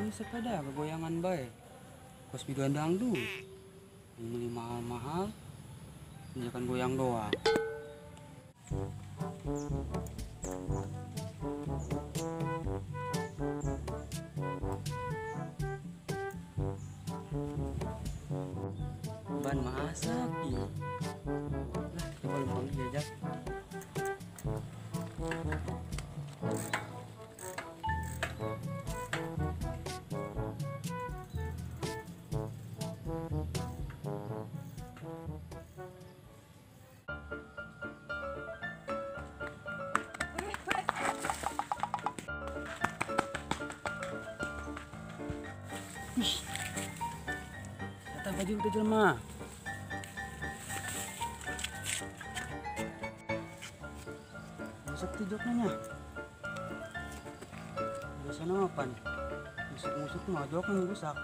Ini sepeda kegoyangan bae. Kos biduan dangdut. Beli mahal-mahal, jangan goyang doang. Ban masak iya. Lah, coba lumpang jajak. Kata baju udah jelema. Masuk tijoknya nya. Biasanya apa nih? Musuk-musuk mah joknya rusak.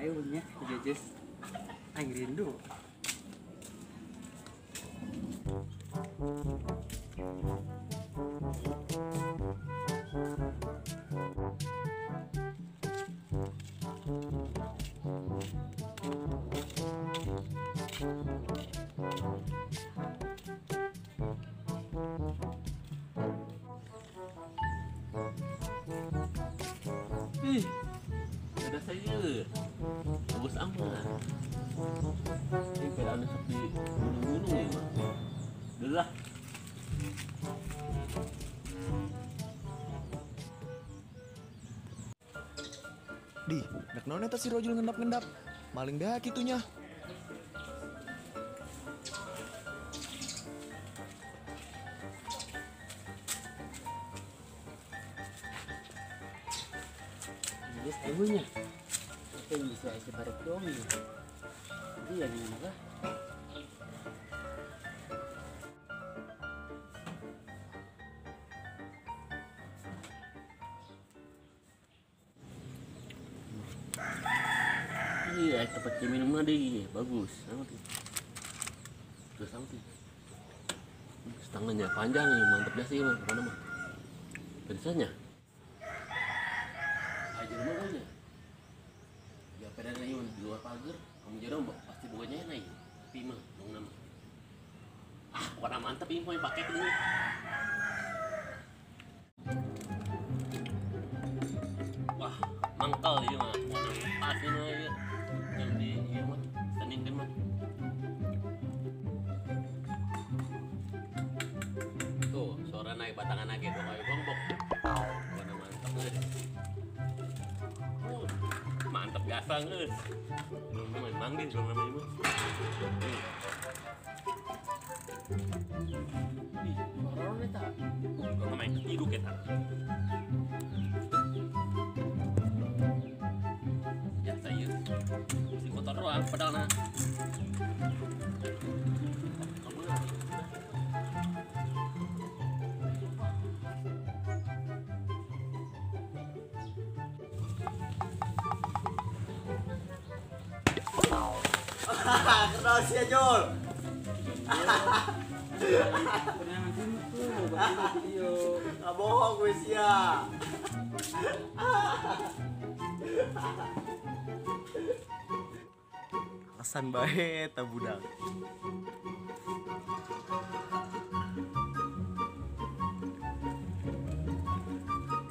Ayo nya jejes aing rindu. Ih, ada saya. Bagus amat. Ini pedaan seperti gunung-gunung ya, Mas. Udah lah. Di, nek naon eta si Rojul ngendap-ngendap. Maling dah kitunya. Jelas ibunya. Tapi bisa isi barek dong ya. Jadi ya gimana lah? Iya, tempat minumnya deh, bagus. Sama tuh. Terus sama tuh. Setengahnya panjang ya, mantap dah sih, mah. Mana mah? Pedesannya? Aja mah nya. Ya pedana ieu di luar pagar, kamu jarang pasti boganya naik. Tapi mah dong nama. Ah, warna mantap ini mau pakai ini. Wah, mangkal ieu mah. Pas ini mah ieu. Yang di ieu mah, Senin mah. Tuh, suara naik batangan lagi dua kali bongbok. Warna mantap deh. Mantap biasa guys. Belum main manggil belum namanya mah. Ih, horor eta. Kalau main ketiduk eta. Ya saya. Si kotor doang pedalna. Kenal sih Jol. Nggak bohong gue sia. Alasan bae ta budak.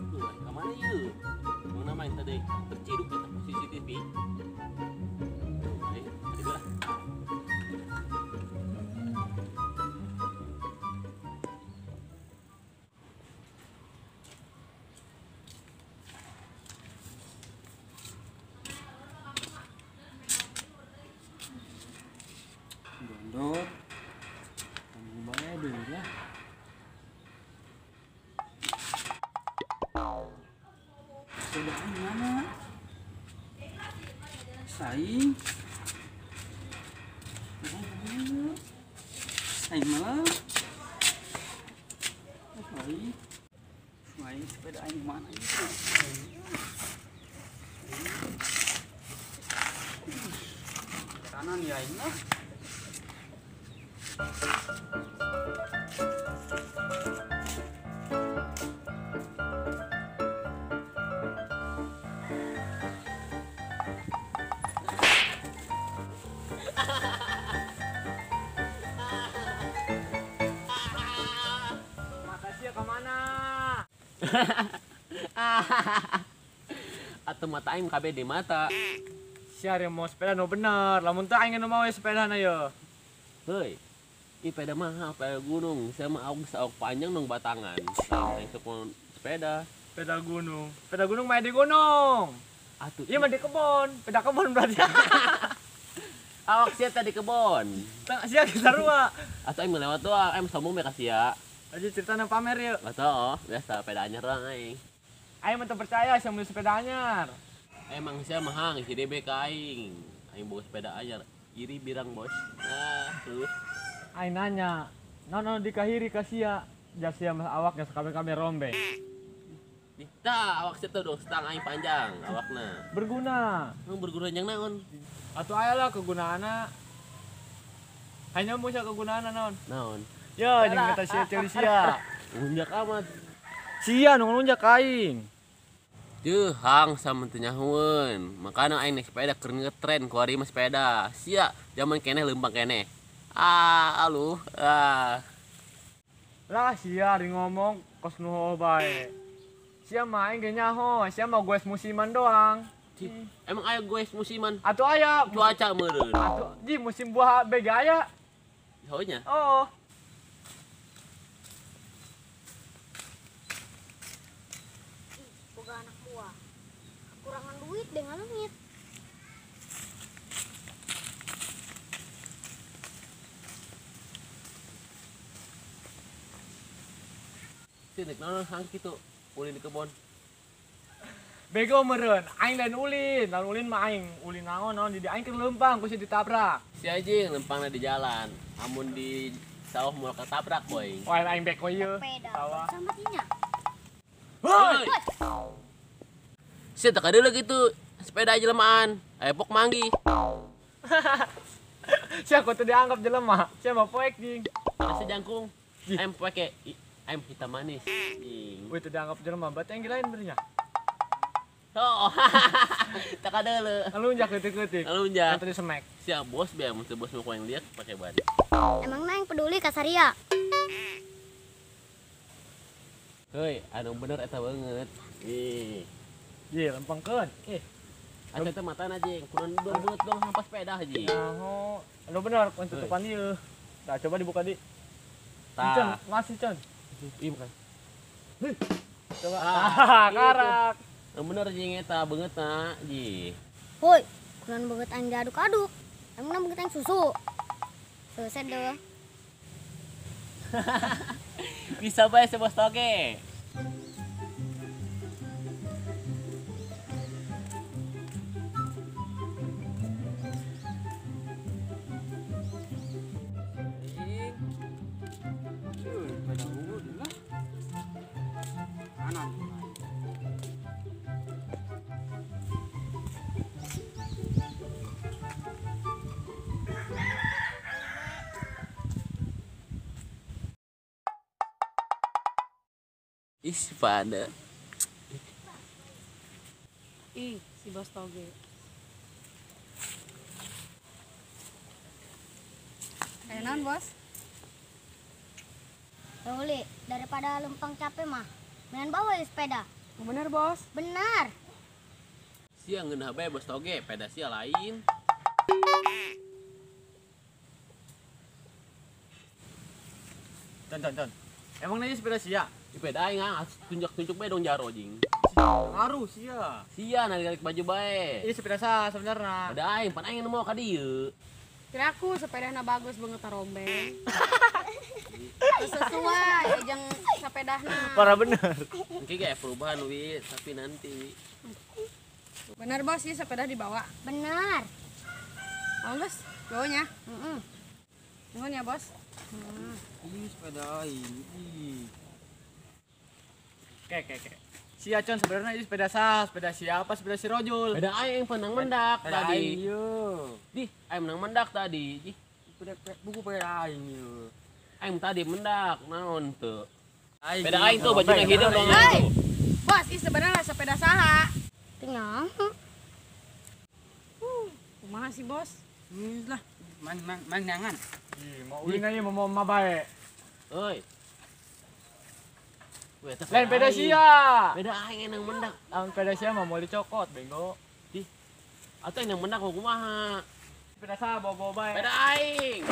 Tuh, kamana ieu? Mana main tadi terciduk di CCTV. Gondok, kamu bayar dulu lah. Sepeda aing mana? Saing. Aing malah. Aing. Aing sepeda aing mana itu? Kanan ya aing lah. Atau mata aing kabeh di mata. Sia mau sepeda no bener, lamun teu aing nu mau sepeda na ye. Heuy. Ih sepeda mahal, sepeda gunung. Saya mah awak saok panjang nong batangan. Aing sok sepeda. Sepeda gunung. Sepeda gunung mah di gunung. Atuh. Ieu mah di kebon, sepeda kebon berarti. Awak sia tadi kebon. Sia sarua. Atuh aing lewat doang, aing sombong me ka sia. Aja ceritanya pamer yuk. Atau biasa sepeda anyar doang aing. Aing mah teu percaya sia meuli sepeda anyar. Emang sia mah hang si DB ka aing. Aing bawa sepeda anyar, iri birang bos. Nah, terus aing nanya, "Naon dikahiri ka sia?" Ja sia mah awaknya sakabeh-kabeh rombeng. Tah, awak sia teh dong stang aing panjang awakna. Berguna. Emang berguna yang naon? Atuh aya lah kegunaanna. Hanya mau sia kegunaanna naon? Naon? Ya, jeung kata sia ceuli sia. Unjak amat. Sia nu ngunjak aing. Deuh, hang sama teu nyahoeun. Makana aing naik sepeda keur ngetren ku ari mah sepeda. Sia zaman keneh leumpang keneh. Ah, aluh. Ah. Lah sia ari ngomong kos nu hooh bae. Sia mah aing ge nyaho, sia mah goes musiman doang. Emang aya goes musiman? Atuh aya cuaca meureun. Atuh ji musim buah bega aya. Heuh nya. Oh. Boga anak buah. Kekurangan duit deh ngalengit. Sih nek naon hang kitu ulin di kebon. Bego meureun, aing lain ulin, lain ulin mah aing, ulin naon naon di aing keur leumpang ku si ditabrak. Si anjing leumpangna di jalan, amun di sawah moal ketabrak boy. Wah aing beko ieu. Sawah. Sama tinya. Hoi. Sia teu kadeuleu kitu, sepeda jelemaan, aya pok manggi. Sia ku teu dianggap jelema, sia mah poek jing. Asa jangkung, aing poek ge, aing hitam manis. Wih teu dianggap jelema, berarti aing lain bernya. Oh, tak kadeuleu. Ngalunjak leutik-leutik. Ngalunjak. Nanti semek. Sia bos biar mun teu bos mau yang lihat pakai ban. Emang aing peduli ka Saria. Heuy, anu bener eta banget. Ih. Ye, lempengkeun. Ih. Atuh teh matana jeung kudu dong beungeut dong hampa sepeda jeung. Nyaho, anu bener kun tutupan ieu. Tah coba dibuka di. Tah. Con, masih con. Ih bukan. Heuh. Coba. Ah, karak. Anu bener jeung eta beungeutna, ji. Hoi, kunaon beungeut aing diaduk-aduk. Emang beungeut aing susu. Selesai deh. Bisa bae sebos toge. Sepeda unggul lah. Kanan. Ih, pada. Ih, si bos toge. Ayo naon, bos? Uli, daripada lempang capek mah, mendingan bawa ya sepeda. Bener, bos? Benar. Sia ngeunah bae bos toge, peda sia lain. Con, con, con. Emang nanya sepeda sia? Sepeda aing ah, tunjuk-tunjuk bae dong jaro jing. Ngaruh sia. Sia narik-narik baju bae. Iya sepeda sa sebenarnya. Ada aing, pan aing nu mau ka dieu. Kira aku sepedahna bagus banget rombeng. Sesuai jeung sepedahna. Parah bener. Mungkin kayak perubahan Wi, tapi nanti Wi. Bener bos, sih sepeda dibawa. Bener. Oh geus, bawanya. Heeh. Nuhun ya bos. Ini sepeda aing. Oke. Si Acon sebenarnya ini sepeda sah, sepeda siapa? Sepeda si Rojul. Sepeda aing menang mendak tadi. Aing Di, aing menang mendak tadi. Ih, buku sepeda aing ieu. Aing tadi mendak, naon teu. Sepeda aing tuh bajunya hideung dong. Hei. Bos, ini sebenarnya sepeda saha? Teu nyaho. Kumaha sih bos? Geus lah, man nyangan. Ih, mau ulin aja mau mah bae. Oi. Lain peda sia. Beda aing yang mendak. Lamun peda sia mah mau dicokot bego. Di. Atau yang mendak kumaha? Peda saha bawa-bawa bae. Peda aing.